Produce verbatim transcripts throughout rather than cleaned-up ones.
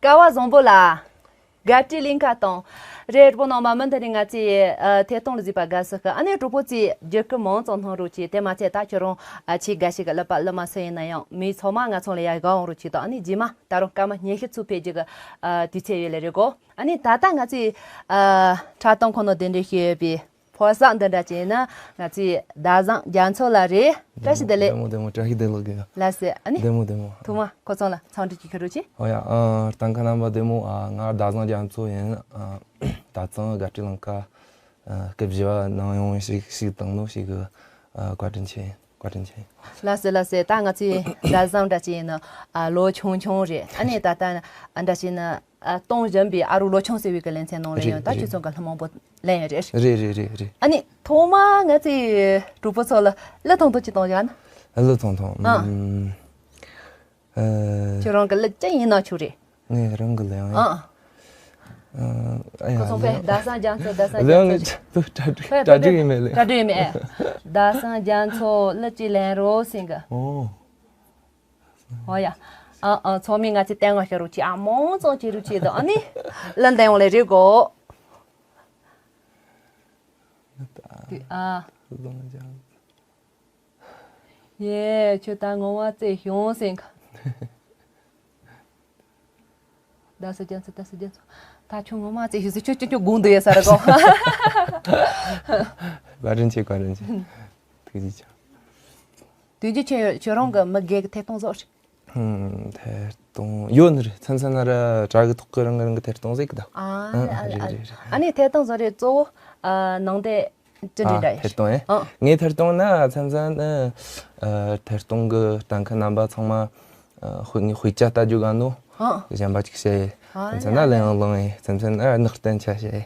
སྐལ་བ་བཟང་པོ་ལ། དགའ་སྤྲོའི་གླིང་ག་དང་། རེད་པོ་ནང་མ་མི་འདི་ནི་ང་ཚོས་ཨ་ཐད་གཏོང་ལ་གཟིགས་པ་དགའ་བསུ་ཞུ། ཨ་ནི་གྲོགས་པོ་ཚོས་བརྒྱུད་སྐུལ་མང་ཙམ་གནང་རོགས་གྱིས། དེ་མ་ཚད་ད་ཁྱོད་རང་ཨ་ཆེས་དགའ་ཤོས་ཀྱི་གླུ་པ་གླུ་མ་སུ་ཡིན་ན་ཡང་མི་ཚང་མ་ང་ཚོ་ལ་ཡར་དགའ་འོང་རོགས་གྱིས་དང་། ཨ་ནི་རྗེས་མ་ད་རུང་སྐར་མ་ཉི་ཤུ་ཚུད་ཕེབས་རྒྱུ་གི་ཨ་དུས་ཚོད་ཡོད་ལེ་རེད་གོ། ཨ་ནི་ད་ལྟ་ང་ཚོས་ཨ་འཁྲབ་སྟོན་ཁང་ནང་གདན་འདྲེན་ཞུས་ཡོད་པའི་ཕོ་གསར་འདི་འདྲ་ཅིག་ཡིན་ན་ང་ཚོའི་ཟླ་བཟང་རྒྱ་མཚོ་ལགས་རེད། བཀྲ་ཤིས་བདེ་ལེགས། བདེ་མོ་བདེ་མོ། བཀྲ་ཤིས་བདེ་ལེགས་གི། ལགས་སེ། ཨ་ནི་བདེ་མོ་བདེ་མོ། ཐོག་མ་ཁོ་ཚང་ལ་འཚམས་འདྲི་ཅིག་ཞུ་རོགས་གྱིས། ཨོ་ཡ། ཨ་ལྟ་མཁན་རྣམ་པ་བདེ་མོ། ཨ་ང་ཟླ་བཟང་རྒྱ་མཚོ་ཡིན། ཨ་ད་ཐེངས་དགའ་སྤྲོའི་གླིང་ག་ཨ་སྐབས་བཞི་པ་ནང་ཡོང་ཞིག་ཞིག་བཏང་ནོ་ཞིག་གི་ཨ་བཀའ་དྲིན་ཆེ། བཀའ་དྲིན་ཆེ། ལགས་སེ་ལགས་སེ། ད་ང་ཚོའི་ཟླ་བཟང་འདྲ་ཅིག་ཡིན་ན་ཨ་ལོ་ཆུང་ཆུང་རེད། ཨ་ནི་ད་ལྟ་འདྲ་ཅིག་ཡིན་ན་ཨ་གཏོང་བཞིན་པའི་ཨ་རུ་ལོ་ཆུང་ཟེར་བའི་གི་ལེ་ཚན་ནང་ལ་རེད། ཡང་ད་རེད། ཁྱོད་ཚོ་གི་གླུ་མང་པོ་ལེན་ཡོད་རེད། རེད་རེད་རེད་རེད། ཨ་ནི་ཐོག་མ་ང་ཚོའི་གྲོགས་པོ་ཚོ་ལ་གླུ་ཐུང་ཐུང་ཅིག་གཏོང་བཞག་ན། གླུ་ཐུང་ཐུང་། ཨ། ཨུམ། ཨ། ཁྱོད་རང་གི་གླུ་ཅི་ཡིན་ན་ཆོག་རེད། ངས་རང་གི་གླུ་ཡང་ཡིན། ཨ། ཨ་ཡ། ཁོ་ཚོ་ཕེ་ཟླ་བཟང་རྒྱ་མཚོ། ཟླ་བཟང་རྒྱ་མཚོ། ཕེ་ཕེ་ཕེ། གྲ་སྒྲིག་ཡིན་མེད་ལེ། གྲ་སྒྲིག་ཡིན་མེད། ཟླ་བཟང་རྒྱ་མཚོ་གླུ་ཅིག་ལེན་རོགས་ཟེར་གི། ཨོ། ཨོ་ཡ། ཨ་ཨ། ཚང་མས་ང་ཚོའི་སྟེང་ང་ཤར་རོགས་གྱིས། ཨ་མང་ཙམ་བྱེད་རོགས་གྱིས་དང་། ཨ་ནི་གླུ་འདོན་ཡོང་ལེ་རེད་གོ། ཨ། ཡེ། ཁྱོད་ད་ངོ་མ་བརྩེ་ཤོང་ཟེར་གི། ཟླ་བཟང་རྒྱ་མཚོ། ཟླ་བཟང་རྒྱ་མཚོ། ད་ཁྱོད་ངོ་མ་བརྩེ་ཤོང་ཟེར། ཁྱོད་ཁྱོད་ཁྱོད་དགོངས་འདུག་ཡོད་ས་རེད་གོ། བཀའ་དྲིན་ཆེ། བཀའ་དྲིན་ཆེ། ཐུགས་རྗེ་ཆེ། དུས་རྒྱུན་ཁྱོད་ཁྱོད་རང་གི་མི་སྒེར་གྱི་ཐད་གཏོང་བཟོ་རེད། ཧུམ། ཐད་གཏོང་ཡོད་ནི་རེད། མཚན་མཚན་ན་ར་དྲ་གི་ཐོག་གི་རང་གི་རང་གི་ཐད་གཏོང་ཟིག་གི་ད། ཨ་ཨ་རེད་རེད་རེད། ཨ་ནི་ཐད་གཏོང་བཟོ་རེད་གཙོ་བོ་ཨ་ནང་དེ་ཅི་འདྲ་ཨ་འདྲ་ཐད་གཏོང་ཨེ། ཨ། ངའི་ཐད་གཏོང་ན་མཚན་མཚན་ནི་ཨ་ཐད་གཏོང་གི་ལྟ་མཁན་རྣམ་པ་ཚང་མ་ཨ་དཔེ་ངའི་དཔེ་ཆ་ལྟ་རྒྱུ་ག་ནོ། ཨ། གཞན་པ་ཅིག་བཤད། ཨ་མཚན་མཚན་ན་ལེན་ཡང་ལོང་ཡིན། མཚན་མཚན་ན་ནག་བསྟན་ཆ་བཤད་ཡིན།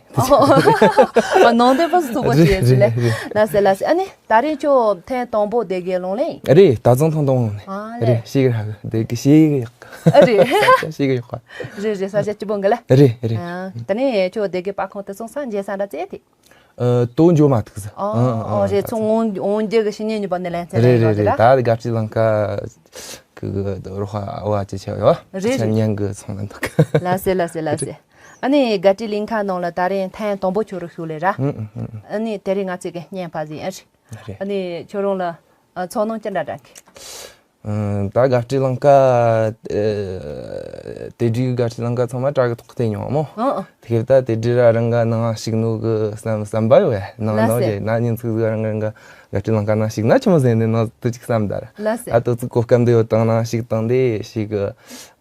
ཨ་ནང་དེ་ཕར་སུ་ཐུག་པ་ཅི་ཡིན་ཟེར་ལེ། རེད་རེད་རེད། ལགས་སེ་ལགས་སེ། ཨ་ནི་ད་རེས་ཁྱོད་ཐེངས་དང་པོ་སྡེ་དགེ་ལོང་ལེ་ཡིན། རེད། ད་ཚང་ཐང་དང་པོ་ནས། ཨ་ལེ། རེད། ཤེས་གི་ར་གི་སྡེ་དགེ་ཤེས་གི་ཡག་གི། ཨ་རེད། ས་ཆ་ཤེས་གི་ཡག་གི། རེད་རེད། ས་ཆ་སྐྱིད་པོ་འགི་ལེ། རེད་རེད། ཨ་ད་ནི་ཁྱོད་སྡེ་དགེ་པར་ཁང་དུ་སོང་ས་མཇལ་ས་འདྲ་བཙལ་ཏེ། ཨ་དོ་འཇོག་མ་ཐུག་ས། ཨ་ཨ་ཨ་རེད། ད་ཚོང་འོང་འོང་རྒྱུ་གི་ཕྱི་ཉིན་གཉིས་པ་ནས་ལེན་ཚེ་རེད་རེད་རེད། ད་དགའ་སྤྲོའི་ལང་ཀ་གི་གི་རོ་ཧ་ཨ་བ་ཅི་ཆེ་བ་ཡོད། རེད་ཆ་རེད། ཉན་གི་ཚོང་ལ་འདུག་ལ་སེ་ལ་སེ་ལ་སེ། ཨ་ནི་དགའ་སྤྲོའི་གླིང་ཁ་ནང་ལ་ད་རེས་ཐེངས་དང་པོ་ཁྱོད་རུ་ཞུགས་ལེ་ར། ཨ་ནི་དེ་རིང་ང་ཚོས་གི་བརྙན་ཕབ་ཟིན་ཨ་རེད། རེད། ཨ་ནི་ཁྱོད་རང་ལ་ཨ་ཚོར་སྣང་ཅི་འདྲ་འདྲ་གི། ཨ་ད་དགའ་སྤྲོའི་ལང་ཀ་ཨ་དེ་དུས་དགའ་སྤྲོའི་ལང་ཀ་ཚང་མ་དྲ་གི་ཐོག་བལྟས་མྱོང་མོ། ཨ་ཨ། དེ་ད་དེ་དུས་ར་རང་ག་ནང་ཞུགས་ནོ་གི་བསམ་བསམ་པ་ཡོད་བས། ནང་ལ་ནང་སེ་ཡེ་ན་ཉིན་ཚིག་ཟིག་རང་ག་རང་ག་དགའ་སྤྲོའི་ལང་ཀ་ནང་ཞུགས་ན་ཆི་མོ་ཟེར་ནས་ནང་དུ་ཅིག་བསམ་ད་ར། ལ་སེ། ད་དུ་ཚིག་གོ་སྐབས་འདི་ཡོད་དང་ནང་ཞུགས་དང་དེ་ཞིག་གི་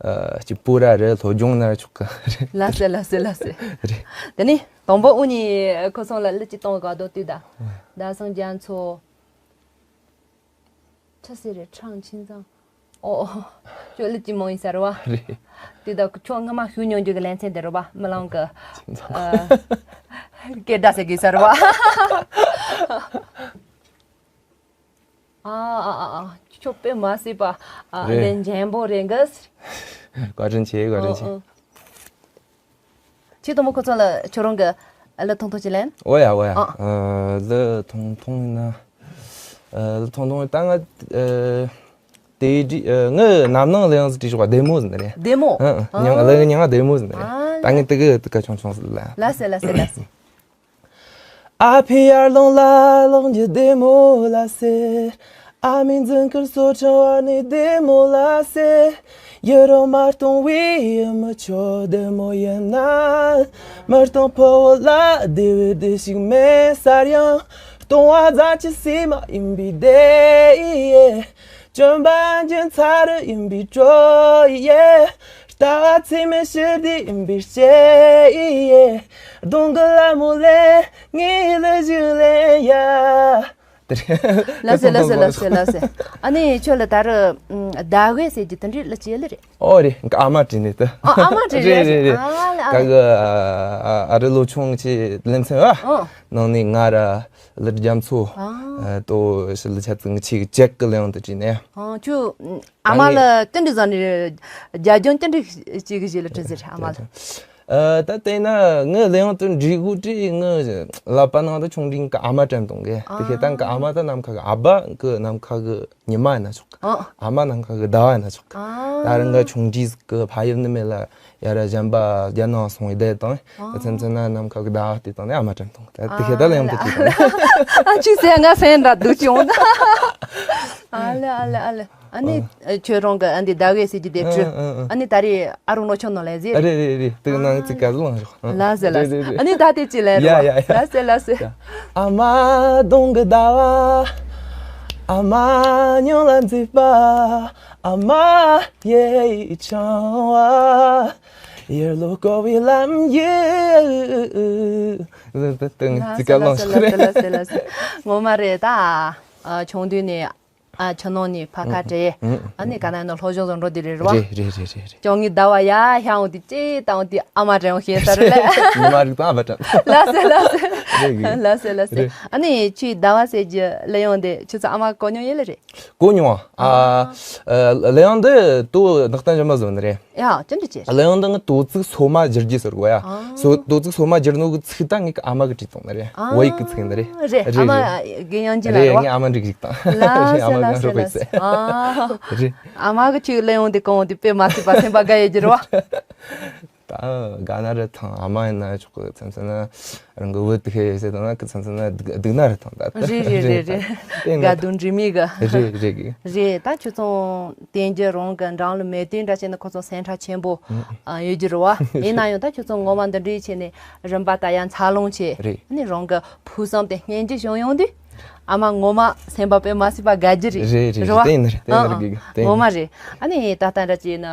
ཨ་ཅིག་པོ་ར་རེད། སློབ་སྦྱོང་ན་ཆོག་གི་རེད། ལ་སེ་ལ་སེ་ལ་སེ། རེད། དེ་ནི་དང་པོ་འུ་གཉིས་ཁོ་ཚང་ལ་གླུ་ཅིག་གཏོང་ག་དོ་དུས་ད། ཟླ་བཟང་རྒྱ་མཚོ། ཆི་ཟེར་རེད། ཁྲང་ཆིན་ཚང་། ཨོ་ཨོ། ཁྱོད་གླུ་ཅི་མང་ཡིན་ས་རེད་བ། རེད། དེ་ད་ཁྱོད་སྔ་མ་ཞུ་མྱོང་རྒྱུ་གི་ལེ་ཚན་དེ་རེད་བ། མི་ལང་གི་ཆིན་ཚང་། ཨ། སྐད་སྒྲ་ཟེར་གི་ས་རེད་བ། ཨ་ཨ་ཨ་ཨ། ཁྱོད་དཔེ་མ་སྲིད་པ་ཨ་རེད། ལན་འཇམ་པོ་རེད་གི། བཀའ་དྲིན་ཆེ། བཀའ་དྲིན་ཆེ། ཨ་ཨ། ཁྱེད་དང་པོ་ཁོ་ཚོ་ལ་ཁྱོད་རང་གི་གླུ་ཐུང་ཐུང་ཅིག་ལེན། འོ་ཡ་འོ་ཡ། ཨ། ཨ་གླུ་ཐུང་ཐུང་ཡིན་ན། ཨ་གླུ་ཐུང་ཐུང་ད་ང་ཨ་དེ་འདྲི་ཨ་ངའི་ནམ་ནང་ལེན་ཡང་ཟིག་བྲིས་ཤོག་བདེ་མོ་ཟིན་རེད། བདེ་མོ། ཨ་ཨ། ཨ། ཉང་གླུ་ཉང་བདེ་མོ་ཟིན་རེད། ཨ་ད་ངས་དེ་གི་དེ་ག་ཆུང་ཆུང་ཟིག་ལ། ལ་སེ་ལ་སེ་ལ་སེ། ཨ་ཕའི་ཡར་ལུང་ལ་ལོག་རྒྱུ་བདེ་མོ་ལ་ཟེར། ཨ་མའི་འཛིན་ཁུལ་སོ་ཆུང་བ་ནི་བདེ་མོ་ལ་ཟེར། ཡུན་རིང་མ་གཏོང་བའི་ཡུལ་མི་ཆོག་བདེ་མོ་ཡིན་ན། མི་གཏོང་ཕོ་བོ་ལ་བདེ་བའི་བདེ་ཞིག་མེད་ས་རེད་ཡང་། གཏོང་བ་རྫ་ཆུ་བསིལ་མ་ཡིན་པའི་བདེ་ཡིས། བཅོམ་པ་རྒྱན་ཚ་རུ་ཡིན་པའི་སྤྲོ་ཡིས། ལྟ་བ་ཚིག་མེད་ཞི་བདེ་ཡིན་པའི་ལྕེ་ཡིས། གདོང་གི་ལ་མོ་ལས་ངའི་ལུས་ཞིག་ལེན་ཡ། དེ་རེད། ལ་སེ་ལ་སེ་ལ་སེ་ལ་སེ། ཨ་ནི་ཁྱོད་ལ་ད་རུ་ཨ་ཟླ་བའི་ཟེར་གྱི་དེ་འདྲའི་གླུ་ཅི་ལ་རེད། ཨོ་རེད། ཨ་མ་བྲིས་ནས་ད། ཨ་ཨ་མ་བྲིས་རེད་རེད་རེད། ཨ་ལ་ཨ་ཀ་ལ། གི་ཨ་ཨ་རི་ལོ་ཆུང་ཆེ་ལེ་ཚན་བ། ཨ། ནང་ནས་ང་ར་གླུ་རྒྱ་མཚོ། ཨ། ཨ་ཏོ་ཞི་ལི་ཆ་ཚིག་ཆེ་གི་ཅེག་གི་ལེ་ཡང་དུ་བྲིས་ནས། ཨ་ཁྱོད་ཨ་མ་ལ་ཏན་ཏན་ཟ་ནས་རྒྱ་ལྗོངས་ཏན་ཏན་ཅིག་གི་ཞིག་ལ་བྲིས་ཟེར་ཨ་མ་ལ། ཨ་ད་བལྟས་ན་ངའི་གླུ་དབྱངས་དེ་འབྲི་དགོས་དུས་ངའི་ལག་པ་ནང་དུ་ཆུང་འདྲིས་ཀྱི་ཨ་མ་དྲན་བཏང་གི། དེ་ཁེ་ཏང་གི་ཨ་མ་དེ་ནམ་མཁའ་གི་ཨ་ཕ་གི་ནམ་མཁའ་གི་ཉི་མ་ཡིན་ན་ཆོག་གི། ཨ་ཨ་མ་ནམ་མཁའ་གི་ཟླ་བ་ཡིན་ན་ཆོག་གི། ཨ་ད་རང་ག་ཆུང་འདྲིས་ཀྱི་ཕ་ཡུལ་ནི་མེད་ལ་ ཡ་ར་གཞན་པ་རྒྱ་ནག་སོང་བའི་བསྡད་དང་། ཨ། མཚམས་མཚམས་ན་ནམ་མཁའ་གི་ཟླ་བ་དེ་དང་ནི་ཨ་མ་དྲན་དང་། ད་དེ་ཤེས་ད་ལ་ཡང་དེ་ཅི་དང་། ཨ་ཅི་ཟེར་ང་སེམས་འདྲ་སྡུག་བྱུང་ད། ཨ་ལེ་ཨ་ལེ་ཨ་ལེ། ཨ་ནི་ཁྱོད་རང་གི་ཨ་འདི་ཟླ་བའི་ཟེར་གྱི་དེབ་ཆུ། ཨ་ནི་ད་རེས་ཨ་རུ་ནོ་ཆུང་ནང་ལ་ཟེར། རེད་རེད་རེད། དེ་ནང་ཚིག་ག་ལོང་ཞོག་ལ་ཟེར་ལ་ཟེར། ཨ་ནི་ད་དེ་ཅི་ལན་རེད་བ། ལ་ཟེར་ལ་ཟེར། ཨ་མ་གདོང་གི་ཟླ་བ། ཨ་མ་སྙིང་ལ་འཛེགས་པ། ཨ་མ་ཡེ་ཡི་ཆང་བ། ཡར་ལོ་ཀོ་བའི་ལམ་ཡེ། ལ་ཟེར་ལ་ཟེར་ལ་ཟེར་ལ་ཟེར། ངོ་མ་རེད་ད། ཨ་ཆུང་དུས་ནས་ཨ་ཆུ་ནང་ནས་ཕ་ཁ་བྲལ། ཨ་ནི་ག་ན་ཡིན་ན་སློབ་སྦྱོང་བཟོ་འགྲོ་དེ་རེད་རེད་བ། རེད་རེད་རེད་རེད། ཅོང་ངི་ཟླ་བ་ཡ་ཧྱང་འོ་དེ་ཅེ་དང་འོ་དེ་ཨ་མ་དྲན་ཤེས་ས་རེད་ལ། ཉི་མ་རིག་དང་ཨ་མ་དྲན། ལ་ཟེར་ལ་ཟེར། རེད་གི། ལ་ཟེར་ལ་ཟེར། རེད། ཨ་ནི་ཁྱོད་ཟླ་བ་ཟེར་གྱི་ལ་ཡོང་དེ་ཁྱོད་ཚོ་ཨ་མ་གོ་མྱོང་ཡོད་ལ་རེད། གོ་མྱོང་ཨ། ཨ་ལ་ཡང་འདི་ཏུ་ནག་ཏན་གཞན་མ་བཟོ་ནི་རེད། ཡ་ཅི་འདྲ་བྱེད། ལ་ཡང་འདི་ངི་ཏོ་ཙིག་སོ་མ་བསྒྱུར་རྒྱུ་ཟེར་གོ་ཡ། ཨ། སོ་ཏོ་ཙིག་སོ་མ་བསྒྱུར་ནོ་གི་ཚིག་ད་ངི་ཨ་མ་གི་བྲིས་བཏང་ནི་རེད། ཨ། བོད་ཡིག་གི་ཚིག་ནི་རེད། རེད། རེད་ཨ་མ་རེད། གི་ཡང་ཅི་ལ་རེད་བ། ངི་ཨ་མ་འགྲིག་རིག་དང་། ལ་རེད་ཨ་ཟེར་མ་ལ་ང་ཟེར་རོགས་ལ་ཟེར། ཨ། རེད། ཨ་མ་གི་ཁྱོད་ལ་ཡོང་དེ་གོང་དེ་དཔེ་མ་སྲིད་པ་སེམས་པ་དགའ་ཡོད་རྒྱུ་རེད་བ། ད་དགའ་ན་རེད་ཐང་། ཨ་མ་ཡིན་ན་ཆོག་གི། མཚམས་མཚམས་ན་རང་གི་བུ་དེ་ཁེ་ཟེར་དང་ན་གི་མཚམས་མཚམས་ན་སྡུག་སྡུག་ན་རེད་ཐང་། ད་རེད་རེད་རེད་རེད། དེ་ན་དགའ་སྡུག་འདྲེས་མེད་གི། རེད་རེད་གི། རེད་ད་ཁྱོད་ཚོ་བསྟན་རྒྱུ་རང་གི་འགྲམ་ལ་མེད་དུས་འདྲ་བྱས་ན་ཁོ་ཚོ་སེམས་ཁྲལ་ཆེན་པོ་ཨ་ཡོད་རྒྱུ་རེད་བ། ཡིན་ན་ཡང་ད་ཁྱོད་ཚོ་ངོ་མ་འདི་འདྲའི་བྱས་ནས་རིམ་པ་ད་ཡང་འཚར་ལོངས་བྱས། རེད། ཨ་ནི་རང་གི་ཕུགས་བསམ་དེ་སྙིང་རྗེ་བྱུང་ཡོང་དུས་ཨ་མ་ངོ་མ་སེམས་པ་དཔེ་མ་སྲིད་པ་དགའ་རྒྱུ་རེད། རེད་རེད་རེད་བ། དེ་ཡིན་ནི་རེད། དེ་ཡིན་ནི་རེད་གི། དེ་ཡིན་ནི་ངོ་མ་རེད། རེད། ཨ་ནི་ད་ལྟ་འདྲ་བྱས་ན།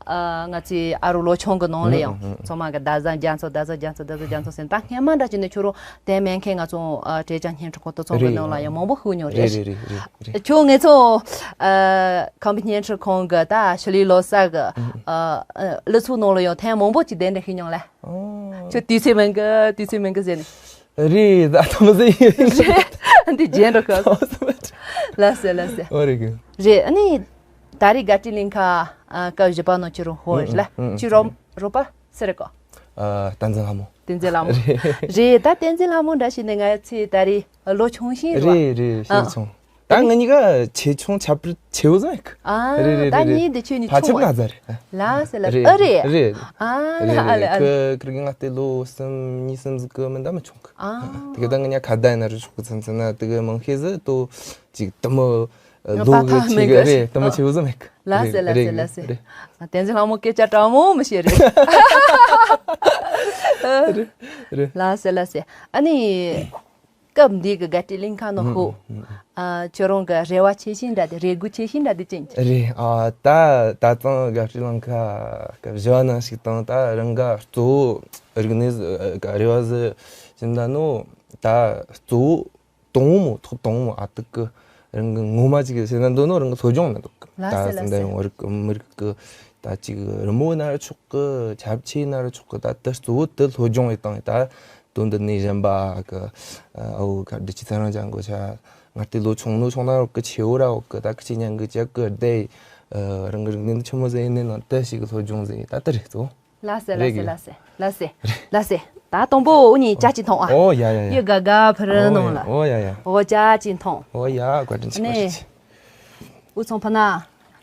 ཨ་ང་ཚོའི་ཨ་རུ་ལོ་ཆུང་གི་ནང་ལ་ཡང་ཚང་མ་གི་ཟླ་གཟའ་རྒྱ་མཚོ་ཟླ་གཟའ་རྒྱ་མཚོ་ཟླ་གཟའ་རྒྱ་མཚོ་ཟེར་ད་སྔན་མ་འདྲ་བྱས་ནས་ཁྱོད་རང་དེ་མེད་མཁན་ང་ཚོ་ཨ་བྲེ་ཅང་བརྙན་འཕྲིན་ཁང་དུ་ཚོང་གི་ནང་ལ་ཡང་མང་པོ་ཤོད་མྱོང་རེད། རེད་རེད་རེད་རེད། ཁྱོད་ངེད་ཚོ་ཨ་ཁམས་པའི་བརྙན་འཕྲིན་ཁང་གི་ད་ཞི་ལི་ལོ་གསར་གི་ཨ་གླུ་ཚིག་ནང་ལ་ཡང་ཐེངས་མང་པོ་ཅིག་གདན་འདྲེན་ཞུས་མྱོང་ལ། ཨོ། ཁྱོད་དུས་ཚོད་མིན་གི་དུས་ཚོད་མིན་གི་ཟེར་ནས། རེད་ད་ཐམས་ཅད་ཡིན། རེད་འདི་རྗེས་འགྲོ་གི། ལ་ཟེར་ལ་ཟེར། ཨོ་རེད་གི། རེད་ཨ་ནི། ད་རེས་དགའ་སྤྲོའི་གླིང་ཁ་ཨ་སྐབས་བཞི་པ་ནང་ཁྱོད་རང་ཧོ་ཨུ་ལ། ཨུ་ཨུ། ཁྱོད་རོགས་རོགས་པ་སུ་རེད་གོ། ཨ་བསྟན་འཛིན་ལྷ་མོ། བསྟན་འཛིན་ལྷ་མོ། རེད། རེད་ད་བསྟན་འཛིན་ལྷ་མོ་འདྲ་ཞིག་ནི་ང་ཚོས་ད་རེས་ལོ་ཆུང་ཤིང་རེད་བ། རེད་རེད། ཨ་ཤིང་ཆུང་། ད་ང་གཉིས་ཀ་ཆེ་ཆུང་ཁྱད་པར་ཆེ་བོ་ཟིག་མེད་གི། ཨ་རེད་རེད་ད་རེད་རེད། གཉིས་འདི་ཁྱོད་གཉིས་ཕལ་ཆེར་ཆུང་བ། ང་ཚ་རེད། ལ་ཟེར་ལ་རེད་ཨ་རེད། རེད། ཨ་རེད་ལ་ཨ་ལེ་རེད། ཨ་ལེ། ཁི་ཁི་གི་ང་ལྟའི་ལོ་གསུམ་གཉིས་གསུམ་ཟིག་གི་མི་འདྲ་མི་ཆུང་གི། ཨ་དེ་གི་ད་ང་གཉིས་ཁ་བརྡ་ཡིན་ན་རུ་ཆོག་གི། མཚམས་མཚམས་ན་དེ་གི་མང་ཤས་ཟིག་ཏོ་ཅིག་དུ་མོ། ང་ལོ་པ་གི་ཐག་ཆེ་མེད་གི་གི་རེད། དུ་མོ་ཆེ་བོ་ཟིག་མེད་གི། ལ་ཟེར་ལ་ཟེར་ལ་ཟེར། རེད། བསྟན་འཛིན་ལྷ་མོ་སྐད་ཆ་དྲང་མོ་མི་བཤད་རེད། རེད་རེད། ལ་ཟེར་ལ་ཟེར། ཨ་ནི། སྐབས་འདི་གི་དགའ་སྤྲོའི་གླིང་ཁ་ནང་ཧུ། ཨ་ཁྱོད་རང་གི་རེ་བ་ཆེ་ཤོས་འདྲ་དེ་རེ་སྒུག་ཆེ་ཤོས་འདྲ་དེ་ཅི་ཡིན། རེད་ཨ་ད་ད་ཙང་དགའ་སྤྲོའི་གླིང་ཁ་སྐབས་བཞི་བ་ནང་ཞིག་དང་ད་རང་ག་གཙོ་བོ་རིག་གནས་ཟི་རེ་བ་ཟི་ཅི་འདྲ་ནོ་ད་གཙོ་བོ། དང་པོ་མོ་ཐོག་དང་པོ་མོ་ཨ་ཏི་ཀི་རང་གི་ངོ་མ་ཅིག་ཟེར་ན་འདོད་ནོ་རང་གི་སློབ་སྦྱོང་ན་འདུག་གི། ལ་ད་ཟེར་ལ་སེམས་ཟེར། དང་བོ་རིག་གི་མི་རིག་གི་ད་ཅིག་རི་མོ་ན་ར་ཆོག་གི། ཆབ་ཆ་ན་ར་ཆོག་གི། ད་དེ་གཙོ་བོ་དེ་སློབ་སྦྱོང་ཡི་དང་ད་དོན་དུ་ནས་གཞན་པ་གི་ཨའུ་ག་འདི་ཅི་ཚ་རང་ཅང་གོ་ཆ་ང་དེ་ལོ་ཆུང་ནོ་ཆུང་ན་རོག་གི་ཆེ་བོ་ར་འོག་གི་ད་ཁི་ཆེ་ཉང་གི་ཅག་གི་བསྡད་རང་གི་རིག་གནས་འདི་ཆི་མོ་ཟེར་ཡིན་ནས་ནང་དེ་ཞིག་གི་སློབ་སྦྱོང་ཟེར་ད་དེ་རེད་གཙོ་བོ། ལ་སེ་ལ་རེད་སེ་གི། ལ་སེ་ལ་སེ་ལ་སེ། ད་དང་པོ་འུ་གཉིས་ཅ་ཅི་འཐུང་ཨ། ཨོ་ཡ་ཡ་ཡ། ཡི་ག་ག་ཕི་རི་ནང་ལ། ཨོ་ཡ་ཡ། ཨོ་ཅ་ཅི་འཐུང་། ཨོ་ཡ་བཀའ་དྲིན་ཆེ་ནས། བཀའ་དྲིན་ཆེ། འུ་ཚང་ཕ་ན།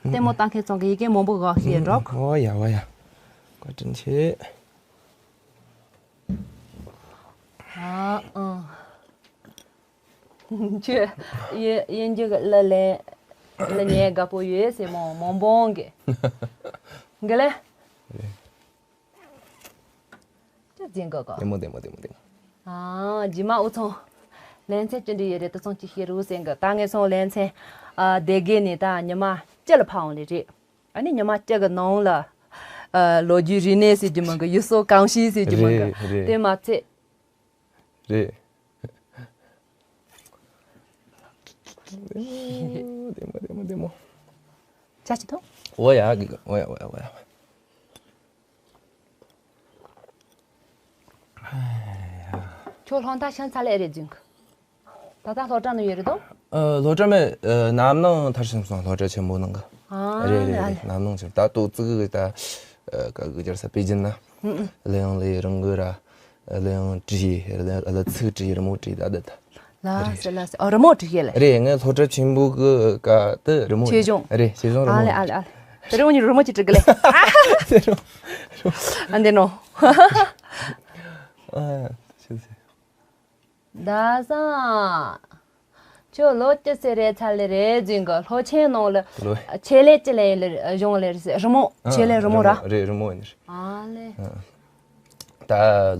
ལྟད་མོ་ལྟ་མཁན་ཚང་གི་ཡི་གེ་མང་པོ་ག་ཤེས་འགྲོ། ཨོ་ཡ་བ་ཡ། བཀའ་དྲིན་ཆེ། ཨ་ཨང་། ཁྱོད་ཡིན་ཡིན་རྒྱུ་ལ་ལན་ལ་ཉན་དགའ་པོ་ཡོད་ཟེར་མོ་མོ་འབོང་གི་གི་ལེ། ཅི་འཛིན་གི་གོ། བདེ་མོ་བདེ་མོ་བདེ་མོ་བདེ་མོ། ཨ་རྗེས་མ་འུ་ཚང་ལན་ཚན་ཅི་འདྲ་ཡོད་རེད། དུ་ཚང་ཅི་ཤེས་རུ་ཟེར་གི། ད་ངས་སོང་ལན་ཚན་ཨ་སྡེ་དགེ་ནས་ད་ཉི་མ་སྤྱི་ལ་ཕར་འོང་ལེ་རེད། ཨ་ནི་ཉི་མ་གཅིག་གི་ནང་ལ་ཨ་ལོ་རྒྱུས་རིག་གནས་ཟེར་རྒྱུ་མང་གི། ཡུལ་སྲོལ་གོམས་གཤིས་ཟེར་རྒྱུ་མང་གི། རེད་རེད། དེ་མ་ཚད། རེད། བདེ་མོ་བདེ་མོ་བདེ་མོ། ཅ་ཅི་ཐོང་། འོ་ཡ་གི་གི། འོ་ཡ་འོ་ཡ་འོ་ཡ། ཁྱོད་སློབ་མཐར་ཕྱིན་ཚར་ལེ་རེད་ཟེར་གི། ད་ལྟ་སློབ་གྲྭ་ནང་ཡོད་རེད་དོ། ཨ་སློབ་གྲྭ་མེད། ཨ་ནམ་ནང་མཐར་ཕྱིན་སོང་། སློབ་གྲྭ་ཆེན་པོ་ནང་གི། ཨ་རེད་རེད་རེད། ནམ་ནང་ཕྱིན། ད་ཏོག་ཙི་གི་ད་ཨ་ག་གི་རྒྱལ་ས་པེ་ཅིན་ན། ཨ་ལེ་ཡང་ལེ་རང་གི་ར་ཨ་ལེ་ཡང་བྲིས་ཨ་ལེ་ཚིག་བྲིས་རི་མོ་བྲིས་ད་ད་ད། ལ་སེ་ལ་སེ། ཨ་རི་མོ་བྲིས་ལེ། རེད། ངས་སློབ་གྲྭ་ཆེན་པོ་གི་ཀ་ཏི་རི་མོ། ཆེད་སྦྱོང་། རེད། ཆེད་སྦྱོང་རི་མོ། ཨ་ལེ་ཨ་ལེ་ཨ་ལེ། དེ་རིང་ངས་རི་མོ་ཅིག་བྲིས་གི་ལེ། དེ་རིང་། ཨ་འདི་ནོ། ཨ་ཤི་ཟེ། ཟླ་བཟང་། ཁྱོད་ལོ་ཅི་ཟེར་རེད་ཚར་ལེ་རེད་ཟིན་གི། ལྷོ་ཆེན་ནང་ལ་ལོ། ཆེད་ལས་ཅི་ལེན་ལེ་གཞུང་ལེ་རེད་ཟེར། རི་མོ། ཨ་ཆེད་ལས་རི་མོ་ར། རེད། རི་མོ་ཡིན་རེད། ཨ་ལེ། ཨ། ད་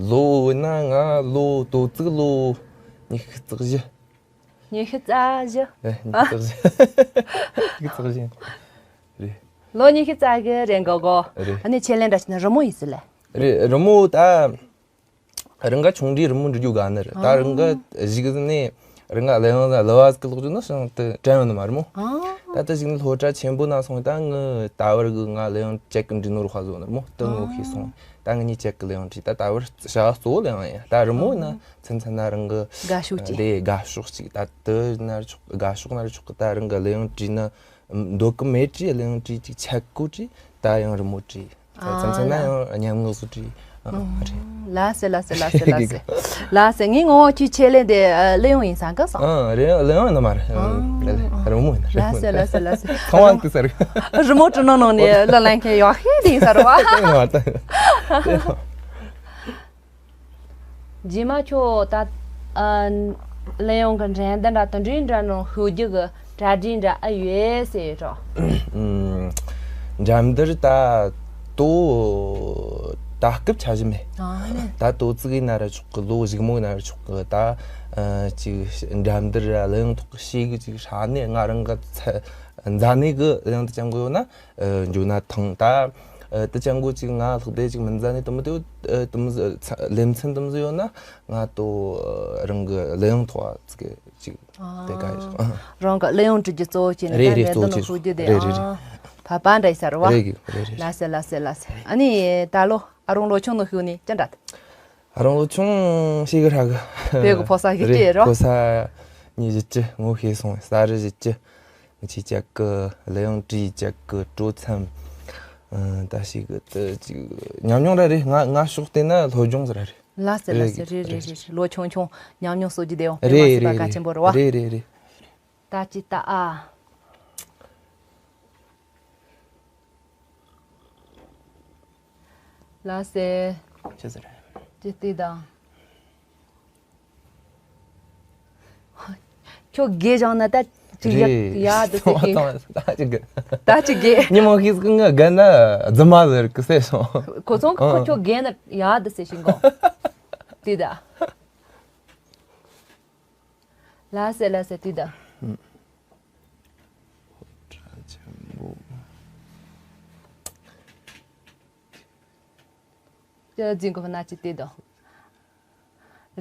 ལོ་ཡིན་ན་ང་ལོ་དོ་ཙིག་ལོ་ཉི་ཤུ་རྩ་བཞི། ཉི་ཤུ་རྩ་བཞི། ཨེ། ཉི་ཤུ་རྩ་བཞི། ཉི་ཤུ་རྩ་བཞི་རེད། ལོ་ཉི་ཤུ་རྩ་བཞི་རེད་གོ་གོ། རེད། ཨ་ནི་ཆེད་ལས་འདྲ་བྱས་ན་རི་མོ་ཡིན་ཟེར་ལེ། རེད། རི་མོ་ད་རང་ག་ཆུང་དུས་རི་མོ་འབྲི་རྒྱུ་དགའ་ནི་རེད། ད་རང་ག་གཞིས་ཀ་ནས་རང་ག་གླེ་ཡང་ལ་ལ་བ་ཟིག་ལོག་རྒྱུ་ན་ཤང་དུ་དྲན་ཡོད་ནི་མ་རི་མོ། ཨ། ད་ལྟ་ཞིག་ནི་སློབ་གྲྭ་ཆེན་པོ་ན་སོང་། ད་ངི་ད་བར་གི་ང་གླེ་ཡང་ཅེག་གི་འབྲི་ནོ་རུ་ཧ་བཟོ་ནི་རི་མོ་དུ་ངོ་ཤེས་སོང་། ད་ངི་ནི་ཅེག་གི་གླེ་ཡང་བྲིས། ད་ད་བར་བྱ་བ་གཙོ་བོ་གླེ་ཡང་ཡིན། ད་རི་མོ་ཡིན་ན་ཚན་ཚན་ན་རང་གི་དགའ་ཤོས་ཅིག་དེ་དགའ་ཤོས་ཅིག་ད་དུ་ན་རུ་ཆོག་དགའ་ཤོས་ན་རུ་ཆོག་ད་རང་གི་གླེ་ཡང་བྲིས་ན་འདོད་གི་མེད་བྲིས། གླེ་ཡང་བྲིས་ཅིག་ཆད་གོ་བྲིས། ད་ཡང་རི་མོ་བྲིས། ཚན་ཚན་ན་ཡང་སྙན་ངག་སུ་བྲིས། ཨ་རེད། ལ་སེ་ལ་སེ་ལ་སེ་ལ་སེ། ལ་སེ། ངས་ངོ་ཁྱོད་ཆེད་ལས་དེ་གླེ་ཡང་ཡིན་བསམ་གི་སོང་། ཨ་རེད། གླེ་ཡང་ཡིན་ན་མ་རེད། རི་མོ་ཡིན། ལ་སེ་ལ་སེ་ལ་སེ། ཚང་མ་དེ་ཟེར། རི་མོ་བྲིས་ནོ་ནང་ནས་གླུ་ལེན་མཁན་ཡག་ཤོས་དེ་ཡིན་ས་རེད་བ། རྗེས་མ་ཁྱོད་ད་ཨ་གླེ་ཡང་གི་འགྲན་བསྡུར་འདྲ་དེ་འདྲའི་འདྲ་ནང་ཞུགས་རྒྱུ་གི་གྲ་སྒྲིག་འདྲ་ཨ་ཡོད་ཟེར་རོ། འགྲན་བསྡུར་ད་དོ་ད་སྐབས་ཆ་བཞི་མེད། ཨ་ནི། ད་དོ་ཙིག་ཡིན་ན་ར་ཆོག་གི། ལོ་གཞུག་མོ་ཡིན་ན་ར་ཆོག་གི། ད་ཨ་ཅིག་འགྲན་བསྡུར་ར་གླེ་ཡང་ཐོག་གི་ཤེས་གི་ཅིག་ཧྲ་ནས་ང་རང་གི་ཚ་མཛའ་ནས་གི་གླེ་ཡང་དུ་ཅང་གི་ཡོད་ན། ཨ་འཇུ་ན་ཐང་། ད་ཨ་དུ་ཅང་གོ་ཅིག་ང་ལྷག་དེ་ཅིག་མི་མཛའ་ནི་དུ་མི་དེ་དུ་མི་ལེ་ཚན་དུ་མི་ཡོད་ན་ང་དོ་རང་གི་གླེ་ཡང་ཐོག་ཅིག་ཅིག་དེ་ག་ཡོད། རང་གི་གླེ་ཡང་བྲིས་རྒྱུ་གཙོ་བོ་བྱས་ནས། རེད་རེད། ད་གླེ་གཙོ་བོ་ཡང་བྱས་ཤོད་རྒྱུ་དེ། རེད་རེད་རེད། ཨ་ཕ་པ་འདྲ་ཡིན་ས་རེད་བ། རེད་གི། རེད་རེད། ལ་སེ་ལ་སེ་ལ་སེ། ཨ་ནི་ད་ལོ་ཨ་རོང་ལོ་ཆུང་ནང་ཞུགས་ནས་ཅི་འདྲ། ཨ་རོང་ལོ་ཆུང་ཤེས་གི་ཧྲ་གི། བོད་གི་ཕོ་གསར་ཞིག་རེད་སྐྱེས་རོ། ཕོ་གསར་ཉི་བཞི་བཅུ་ངོ་ཤེས་སོང་། ས་རི་བཞི་བཅུ། ང་ཆེ་ཅག་གི་གླེ་ཡང་བྲིས་ཅག་གི་སྤྲོ་འཆམ། ཨ་ད་ཞིག་གི་དུ་ཅིག་ཉམས་མྱོང་ར་རེད། ང་ང་ཕྱོགས་བལྟས་ན་སློབ་སྦྱོང་ཟེར་ར་རེད། ལ་སེ་ལ་སེ། རེད་རེད་རེད་རེད། ལོ་ཆུང་ཆུང་ཉམས་མྱོང་གསོག་རྒྱུ་དེ་ཡང་དཔེ་མ་རེད་སྲིད་པ་རེད་གལ་ཆེན་པོ་རེད་བ། རེད་རེད་རེད། ད་ཅི་ད་ཨ། ལ་སེ། ཅི་ཟེར། ཅི་སྟེ་དང་། ཁྱོད་དགེ་བཞག་ན་ད་ཅིག་ཡག་རེད། ཡག་འདུག་ཟེར་གི། ད་ཅིག་དགེ། ད་ཅིག་དགེ། ཉི་མ་ཤིག་ང་རྒན་ན་རྫུན་མ་ཟེར་གི་ཟེར་སོང་། ཁོ་ཚོ་ཁོ་ཨང་། ཁྱོད་དགེ་ན་ཡག་འདུག་ཟེར་ཞིག་གོ། དེ་ད། ལ་སེ་ལ་སེ་དེ་ད། ཨང་། ཅི་འཛིན་གོ་ན་ཅི་དེ་དོ།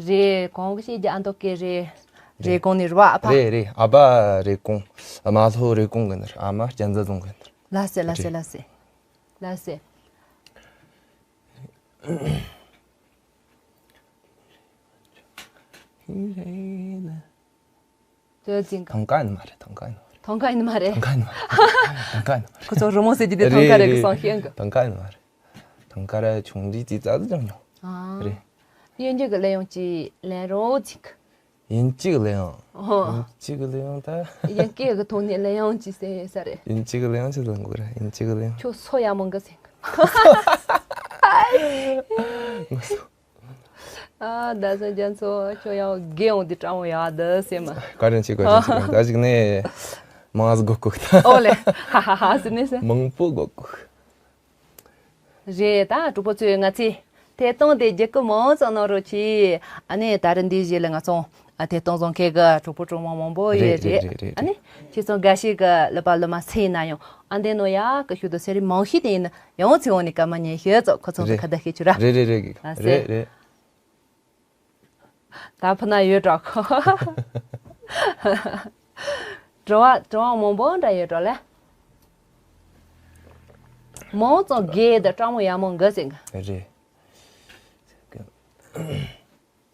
རེད། གོང་གི་ཤེས་རྒྱ་ཨ་མདོ་སྐད་རེད། རེད། རེད་གོང་ནས་རེད་བ། ཨ་ཕ། རེད་རེད། ཨ་ཕ་རེད་གོང་། ཨ་མ་ལྷོ་རེད་གོང་གི་ནར། ཨ་མ་གཅན་ཚ་རྫོང་གི་ནར། ལ་སེ་ལ་སེ། རེད། ལ་སེ། ལ་སེ། ཧི་རེད་ན། ཅོ་ཅིང་། ཐང་ཀ་ཡིན་མ་རེད། ཐང་ཀ་ཡིན་མ་རེད། ཐང་ཀ་ཡིན་མ་རེད། ཐང་ཀ་ཡིན་མ་རེད། ཐང་ཀ་ཡིན་མ་རེད། ཁོ་ཚོ་རི་མོ་ཟེར་གྱི་དེ་ཐང་ཀ་རེད་གི་སང་ཤེས་གི། ཐང་ཀ་ཡིན་མ་རེད། ཐང་ཀ་ར་ཆུང་དུས་ཙི་ཙ་ཙི་ཅང་མྱོང་། ཨ། རེད། དབྱིན་ཇི་གི་གླེང་ཡང་ཅིག་ལེན་རོགས་ཅིག་དབྱིན་ཇི་གི་གླེང་ཡང་། ཨོ། དབྱིན་ཇི་གི་གླེང་ཡང་ད། དབྱིན་སྐད་གི་ཐོག་ནས་གླེང་ཡང་ཅིག་ཟེར་ཡོད་ས་རེད། དབྱིན་ཇི་གི་གླེང་ཡང་ཅིག་ལེན་དགོས་རེད། དབྱིན་ཇི་གི་གླེང་ཡང་། ཁྱོད་སོ་ཡ་མོ་འགའ་ཟེར་གི། ངོ་སོ། ཨ། ད་སོ་རྒྱ་མཚོ་ཁྱོད་ཡང་དགེ་འོང་དུས་སྤྲང་བོ་ཡག་འདུག་ཟེར་མ། བཀའ་དྲིན་ཆེ། བཀའ་དྲིན་ཆེ། ད་ཅིག་ནས་མང་ཟིག་གོ་གོ། ཨོ་ལེ། ཧ་ཧ་ཧ་ཟེར་ནས་ཟེར། མང་པོ་གོ་གོ། རེད། ད་གྲོགས་པོ་ཚོས་ང་ཚོའི་ཐད་གཏོང་དེ་རྒྱུད་སྐུ་མང་ཙམ་གནང་རོགས་གྱིས། ཨ་ནི་ད་རེས་འདིའི་རྗེས་ལ་ང་ཚོ་ཨ་ཐད་གཏོང་བཟོ་མཁན་གི་གྲོགས་པོ་གྲོགས་མོ་མང་པོ་ཡོད་རེད། རེད་རེད་རེད། ཨ་ནི་ཁྱེད་ཚོ་འགའ་ཞིག་གི་ལུས་པ་ལོ་མ་ཚེ་ཡིན་ན་ཡང་ཨ་འདི་ནོ་ཡག་གི་ཤུགས་དུ་ཟེར་རེ་མང་ཤོས་དེ་ཡིན་ན། ཡང་ཚེ་འོང་ནས་སྐར་མ་ཉལ་ཤོད་ཙོག་ཁོ་ཚོ་གི་ཁ་བརྡ་ཤེས་ཆུ་ར། རེད་རེད་རེད། ལ་སེ། རེད་རེད། ད་ཕུ་ན་ཡོད་འགྲོ་ཁོ། དྲི་བ་དྲི་བ་མང་པོ་འདྲ་ཡོད་འགྲོ་ལེ། མང་ཙམ་རྒས་དང་སྤྲང་མོ་ཡག་མོ་འགའ་ཟེར་གི། རེད།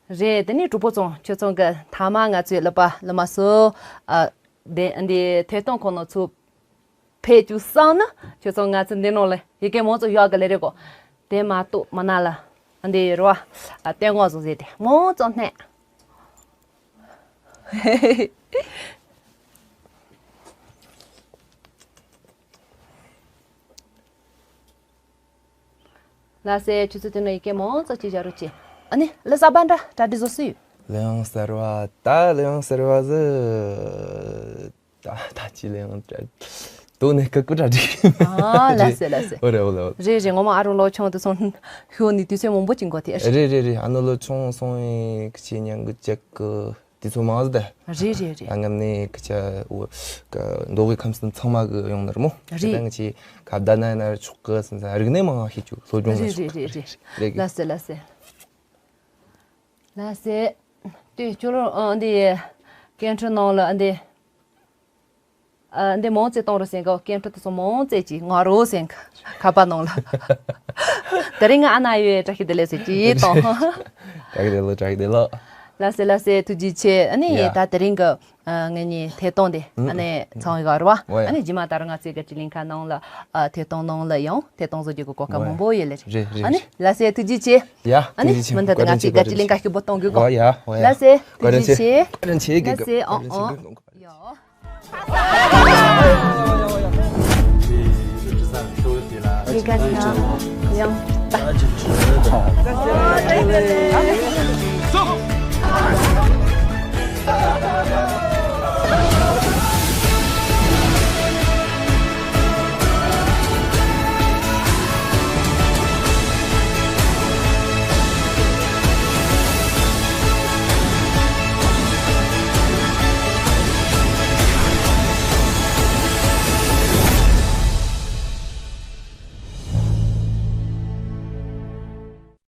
རེད། དེ་ནས་གྲོགས་པོ་ཚོ་ཁྱོད་ཚོ་གི་མཐའ་མ་ང་ཚོའི་ལུས་པ་ལོ་མ་སུ་ཨ་དེ་འདི་ཐད་གཏོང་ཁོ་ན་ཚུར་ཕེབས་བཅུག་བསམ་ན་ཁྱོད་ཚོ་ང་ཚོ་འདི་ནང་ལ་ཡི་གེ་མང་ཚོ་ཡག་གི་ལས་རེད་གོ། དེ་མ་གཏོགས་མ་ན་ལ་འདི་ཡོད་རེད་བ། ཨ་ལྟད་མོ་བཟོ་ཟེར་ཏེ་མང་ཙམ་སྣེ། ལགས་སེ། ཁྱོད་ཚོ་དེ་ནས་ཡི་གེ་མང་ཙམ་ཅིག་བཞག་རོགས་གྱིས། ཨ་ནི་གླུ་གསར་པ་འདྲ་གྲ་སྒྲིག་བཟོ་སྲིད་ཡོད། གླུ་དབྱངས་གསར་བ་ད་གླུ་དབྱངས་གསར་བ་ཟི། ད་ད་ཅི་གླུ་དབྱངས་གྲ། དོ་ནས་ཀི་ཀུ་གྲ་སྒྲིག་ཨ་ལགས་སེ་ལགས་སེ། ཨོ་རེད་ཨོ་རེད་ཨོ་རེད། རེད་རེད། ངོ་མ་ཨ་རོ་ལོ་ཆུང་དུ་སོང་ཤོ་ནི་དུས་ཚོད་མང་པོ་ཅིག་འགོར་ཐལ། རེད་རེད་རེད། ཨ་ནུ་ལོ་ཆུང་སོང་ཡིན་ཁི་ཆེ་ཉང་གི་ཅག་གི་དེ་ཚོ་མང་ཟི་ད། རེད་རེད་རེད། ཨ་ངམ་ནས་ཁི་ཆ་འོ་ཀ་མདོ་དབུས་ཁམས་གསུམ་ཚང་མ་གི་ཡོང་ནི་རེད་མོ། རེད། ད་ང་ཆེ་ཁ་བརྡ་ན་ན་ཆོག་གི་སིན་ས་རིག་གནས་མང་ང་ཤེས་ཆུ་སློབ་སྦྱོང་ན་ཆོག་གི་རེད་རེད་རེད། རེད་གི། ལགས་སེ་ལགས་སེ། ལགས་སེ། དེ་ཁྱོད་རང་ཨ་འདི་སྐད་འཕྲིན་ནང་ལ་ཨ་འདི། ཨ་འདི་མང་ཙེ་གཏོང་རོགས་ཟེར་གི། སྐད་འཕྲིན་དེ་ཚོ་མང་ཙེ་ཅིག་ང་རོ་ཟེར་གི་ཁ་པར་ནང་ལ། དེ་རིང་ང་ཨ་ན་ཡོད་བཀྲ་ཤིས་བདེ་ལེགས་ཟེར་གྱིས་གཏོང་། བཀྲ་ཤིས་བདེ་ལེགས། བཀྲ་ཤིས་བདེ་ལེགས། ལགས་སེ་ལགས་སེ། ཐུགས་རྗེ་ཆེ། ཨ་ནི་ཡ། ད་དེ་རིང་གི་ཨ་ངེད་གཉིས་ཐད་གཏོང་དེ་ཨ་ནི་ཚང་ཡི་ག་རུ་བ། ཨ་ནི་རྗེས་མ་ད་རུང་ང་ཚོའི་གི་དྲི་ལིང་ཁ་ནང་ལ་ཨ་ཐད་གཏོང་ནང་ལ་ཡང་ཐད་གཏོང་བཟོ་རྒྱུ་གི་གོ་སྐབས་མང་པོ་ཡོད་ལེ་རེད། རེད་རེད། ཨ་ནི་ལགས་སེ་ཐུགས་རྗེ་ཆེ། ཡ། ཨ་ནི་ཐུགས་རྗེ་ཆེ། མུ་མཐུད་དུ་ང་ཚོའི་གི་དྲི་ལིང་ཁ་ཞིག་པོ་གཏོང་དགོས་གོ། ཡ་ཡ། ལགས་སེ་ཐུགས་རྗེ་ཆེ། བཀའ་དྲིན་ཆེ། བཀའ་དྲིན་ཆེ། ལགས་སེ་ཨོ་ཨོ། ཡ།